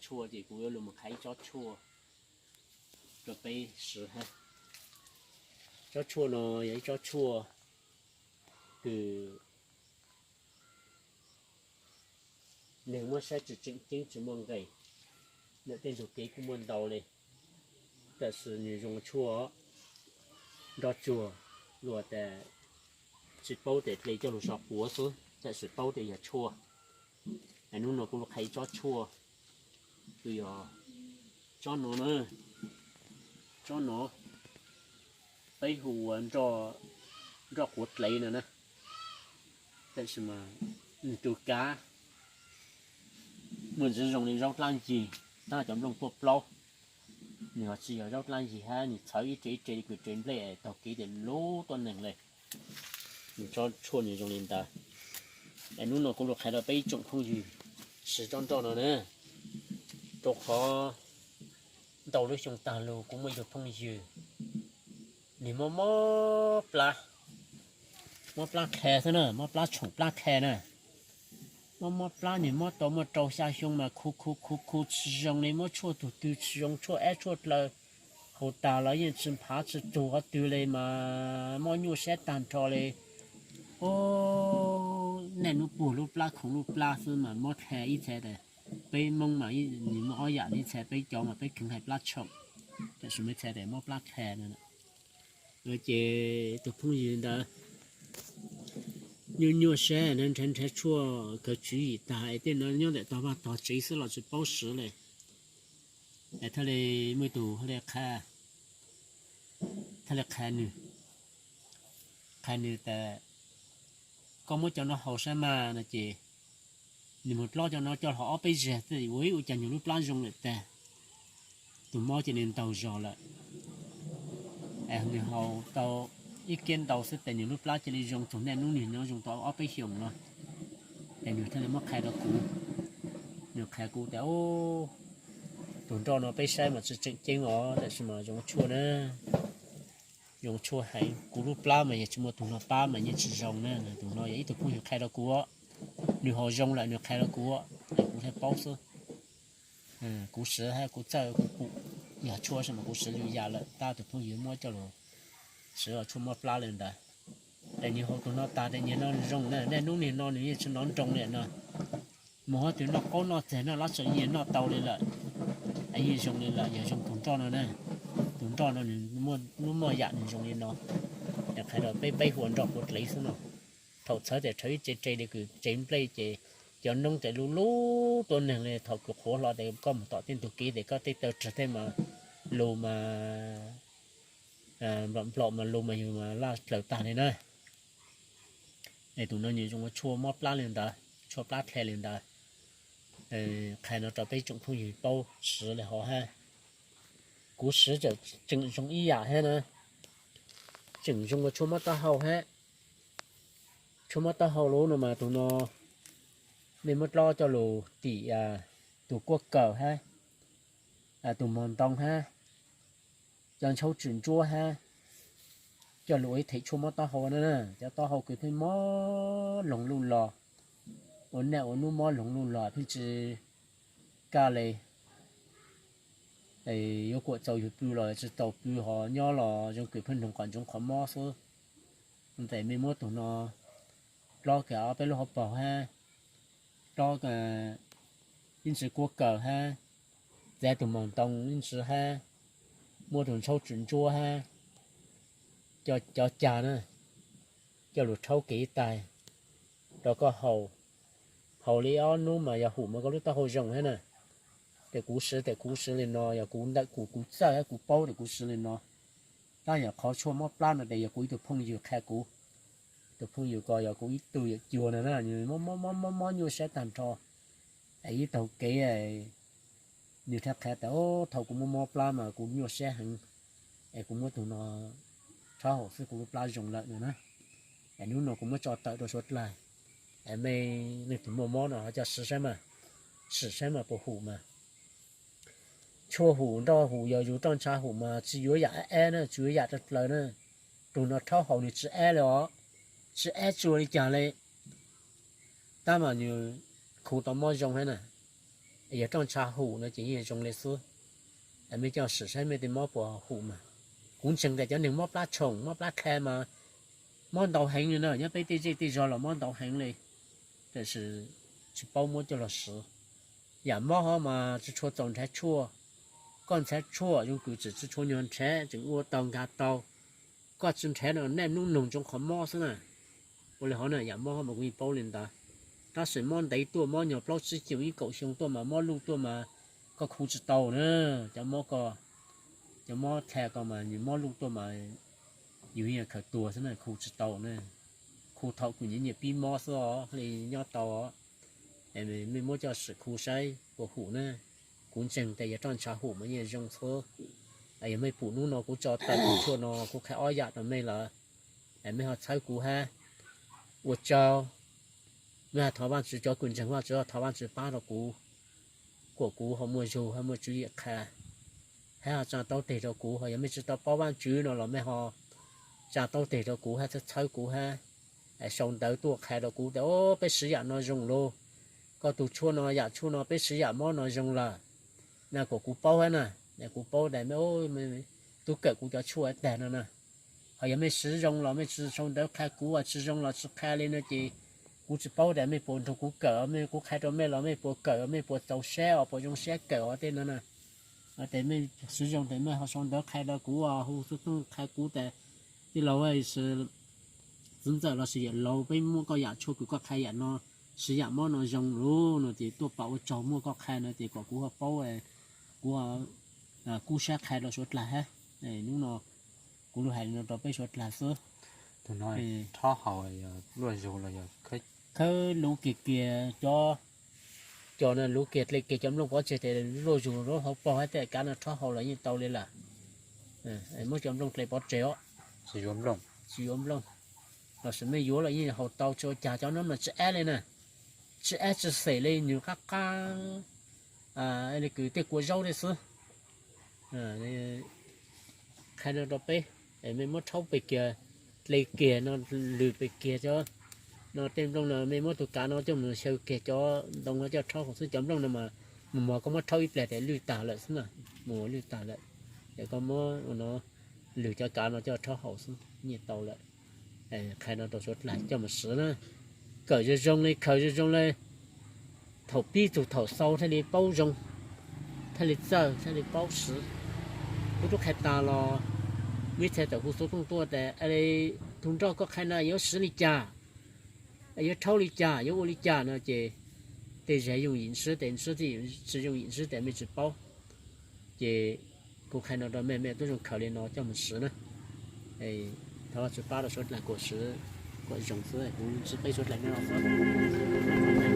Tshuaj ces kuv yuav los qhib ib tsob tshuaj rau peb siv hab. Tsob tshuaj no yog ib tsob tshuaj kws neeg muab saib tsis tseem ceeb tsis muaj nqis. Ntawm tej ntug kev kuj muaj ntau li, tab sis nws zoo tshuaj nroj tsuag, luag tas tsis paub tes ple coj lug so quav xwb, tab sis paub tias yog tshuaj. Hnub no kuv los qhib tsob tshuaj, kws yog tsob no na, tsob no peb hu ua nroj quav dlev no na, tab sis mas nws tus kav muaj ntsis zoo li zaub dlab ncig, tab cov nplooj tuaj plaub, nws ho tsis yog zaub dlab ncig hab, nws txhawv ib re ib re li kws re nplej taug kev tes lub tuab neeg le. Nws tsob tshuaj nws zoo li ntawd. Es hnub no kuv los qhia rau peb ib tsoom phooj ywg siv tsob nroj no na, rau qhov ntau lub xyoo taag lug kuv muaj ib tug phooj ywg, nws mob mob plab, mob plab qhe xwb na, mob plab tshoom plab qhe na. Mob mob plab, nws mob tau muaj rau xya xyoo mas khu khu khu khu tsis zoo li, muab tshuaj tug twg tsis zoo, tshuaj ab tshuaj dlaw haus tas los yeej tsis nphav tsis tug qhov twg li mas mob nyuaj sab tag nrho li. Ub, niaj hnub puag lub plab khoov lub plab xwb mas mob qhe ib txhia tas, peb Moob mas nws muaj ob yam, ib txhia peb cov mas peb kheev hais plab tshoom, tab sis muaj ib txhia tas mob plab qhe no. Ces tus phooj ywg ntawd nyuaj nyuaj sab nrhav nrhav tshuaj kawg tswv yim tag es tej no nyob ntawm tog vaj tog tsev xwb los tsis paub siv li. Es thiaj li muaj ib tug thiaj li qha, thiaj li qha nws, qha nws tas, koj muab cov no haus saib mas no ces nws mus dlob cov no coj hlo ob peb zag xwb ua ib ua cas nws lub plab zoo lawm tag. Tus mob cia li ntaug zog lawm. Es nws haus tau ib kiab ntau xwb tes nws lub plab cia li zoo txug niaj hnub niaj no zoo tau ob peb xyoos no. Es nws thiaj li muab qha rau kuv, nws qha kuv tas, tus nroj no peb saib mas tsis tseem ceeb os, tab sis mas zoo tshuaj na, zoo tshuaj heev. Kuv lub plab mas yog tsis muaj tus no pab mas yeej tsis zoo na. Tus no yog ib tug phooj ywg qha rau kuv, nws haus zoo lawm nws qha rau kuv, es kuv thiaj paub xwb. Kuv siv hab kuv txawj kuv pum yog tshuaj xwb mas kuv siv lwm yam lawm, tab tus phooj ywg muab coj lug siv los tshuaj mob plab li ntawd. Es nws haus tus no tas tes nyiaj no zoo na, niaj hnub niaj no nws yeej tsis nov nroo li no. Mus hov twg noj qaub noj txag noj lab tseem yeej noj tau li lawm, es yeej zoo li lawm yog zoo tus nroj no na. Tus nroj no nws muaj yam nws zoo li no. Es qha rau peb, peb hu ua nroj quav dlev xwb no. Thaum txhawv tes rhawv ib ce re li kws tsev nplej ces cov noob tes lub lub tuab neeg li, thaum kws qhuav hlo tes koj mus tom tej ntug kev tes koj tej taw rag tej mas lus mas nplom nplom mas lus mas yug mas laj dlaws tag li na. Es tus no nws zoo ua tshuaj mob plab li ntawd, tshuaj plab qhe li ntawd. Qha no rau peb tsoom phooj ywg paub siv li hov hab. Kuv siv tseem zoo ib yam hab na, tseem zoo ua tshuaj mob taub hau hab. Tshuaj mob taub hau lub no mas tus no nej muab dlob coj lug tim tus kuab kawm hab, tus mog ntoo hab, cov ntshaub tswm ntsuab hab, coj lug ua ib them tshuaj mob taub hau na. Cov taub hau kws pheej mob loog luj log, ua naj ua nub mob loog luj log pheej tsis kaj li, yuav kuam txaus yug pw los tsis txaus pw, ho nyob los zoo kws pheej noog qhov ntsoov qhov mob xwb. Tes mej muab tus no dlob kag ob peb lub hauv paug hab, dlob ib ntsis kuab kawm hab, txav tus mog ntoo ib ntsis hab, muab tus ntshaub tswm ntsuab hab, cov cag na, coj lug rhaub kev ib tais rau koj haus. Haus li ob nub mas yog hum mas koj lub taub hau zoo hab na. Tes kuv siv, tes kuv siv li no yog kuv ntawm kuv, kuv txawj hab kuv paub tes kuv siv li no. Tab yog qhov tshuaj mob plab no tes yog kuv ib tug phooj ywg qha kuv. Tus phooj ywg ko yog kuv ib tug yawm cuag no na, nws mob mob mob mob nyuaj sab tag nrho. Es ib taug kev nws thiaj qha tas, thaum kuv mob mob plab mas kuv nyuaj sab heev, es kuv muab tus no rhaub haus xwb kuv lub plab zoo lawm no na. Es hnub no kuv muab tso tawm rau suav dlawg, es mej leej twg muaj mob no ho coj siv saib mas, sim saib mas puas hum mas. Tshuaj hum nroj hum yog yus roj ntsha hum mas tsis yuav yam ab ab na, tsis yuav yam dlaws dlaws na. Tus no rhaub haus nws tsis ab li os, tsis ab tsuag li cas li, tab mas nws khu tau mob zoo hab na. Yog roj ntsha hum no ces yeej zoo li xwb. Mej coj sim saib mej tej mob puas hum mas. Kuv ntseeg tias cov neeg mob plab tshoom mob plab qha mas mob ntau heev li na, nyob peb tej zej tej zog los mob ntau heev li, tiam sis tsis paub muab coj los siv. Yam mob ho mas tsis tshua txaus nrhav tshuaj, koj nrhav tshuaj zoo kws tseem tsis tshua nyuag nrhav, tseem ua tau nkag tau. Koj tsis nrhav no nej hnub noog ntsoov qhov mob xwb na. Ua li hov na, yam mob mas kuv yeej paub li ntawd. Tab sis mob ntev tuaj, mob nyuag plaub tsib xyoos ib kaum xyoo tuaj mas mob luj tuaj mas koj khu tsis tau na. Cov mob ko, cov mob qha ko mas nws mob luj tuaj mas yus yeej khaws tuag xwb na, khu tsis tau na. Khu thaum kws nyiam nyiam pib mob xwb os, li nyob tau os. Mej muab coj sim khu saib puas hum na. Kuv ntseeg tias yog roj ntsha hum mas yeej zoo xwb. Yog mej pum hnub no kuv tso tawm tus tshuaj no kuv qha ob yam rau mej lawm, mej ho txhawb kuv hab. Ua tsaug. Mej ho thov Vaajtswv, cov kws ntseeg Vaajtswv ho thov Vaajtswv pab rau kuv, kuas kuv ho muaj zug hab muaj tswv yim qha, hab ho tsaa taub teg rau kuv. Ho yog mej tsis tau paub Vaajtswv no los mej ho tsaa taub teg rau kuv hab txhawb txhawb kuv hab. Sau ntawv tuaj qha rau kuv tias, o, peb siv yam no zoo lauj, koj tus tshuaj no, yam tshuaj no, peb siv yam mob no zoo lawm, na kuas kuv paub hab na. Kuv paub tias mej tub kawm kuv cov tshuaj tag no na. Ho yog mej siv zoo los mej tsis sau ntawv qha kuv, tsis zoo los tsis qha li no ces kuv tsis paub tias mej puas nrug kuv kawm, mej, kuv qha rau mej los mej puas kawm, mej puas txaus sab os, puas zoo sab kawm os tej no na. Tes mej siv zoo tes mej ho sau ntawv qha rau kuv, hu xov tooj qha kuv tias, tij laug, txiv ntxawm lossis yawm laus, peb muaj koj yam tshuaj kws koj qha yam no, siv yam mob no zoo lauj no ces tuaj pam ua tsaug muaj koj qha no ces kom kuv ho paub, kuv kub sab qha rau suav dlawg hab. Hnub no kuv lug hais li no rau peb suav dlawg xwb. Tus no rhaub haus luaj zug los yog khawb lub kiag kiag cov, cov no lub kiag dle kiag cov nplooj pov tseg tes luaj zug rau hauv paug hab tej kav no rhaub haus los yeej tau li lawm. Muab cov nplooj dle pov tseg os, tsis yuav nplooj, tsis yuav nplooj, lossis mej yuav los yeej haus tau tsis ua cas, cov no mas tsis ab li na, tsis ab tsis xem li, nws qab qab li kws tej kua zaub tej xwb. Qha no rau peb, mej muab rhaub pem kiag, dle kiag no, lwg pem kiag cov no tej nplooj no, mej muab tus kav no coj mus xyaw kiag cov ntoo no coj rhaub haus xwb. Cov nplooj no mas mus mog koj muab rhaub ib plag tes lwj tag lawm xwb na, mus lwj tag lawm, es koj muab no lwg cov kav no coj rhaub haus xwb yeej tau lawm. Qha no rau suav dlawg coj mus siv na. Kawm zoo zoo li, khaws zoo zoo li, thaum pib txug thaum xaus thiaj li paub zoo, thiaj li txawj, thiaj li paub siv. Kuv tub qha tas los, muaj ib txha tawm hu xov tooj tuaj tas, tug nroj koj qha na yuav siv li cas, yuav rhaub li cas, yuav ua li cas no ces tej zag yooj yim ntsib tes ntsib, tsis yooj yim ntsib tes mej tsis paub. Ces kuv qha no rau mej, mej tub zoo khaws li no coj mus siv na. Thov Vajtswv pab rau suav dlawg kuas siv kuas zoo xwb, kuv ntsib peb suav dlawg nyob no xwb.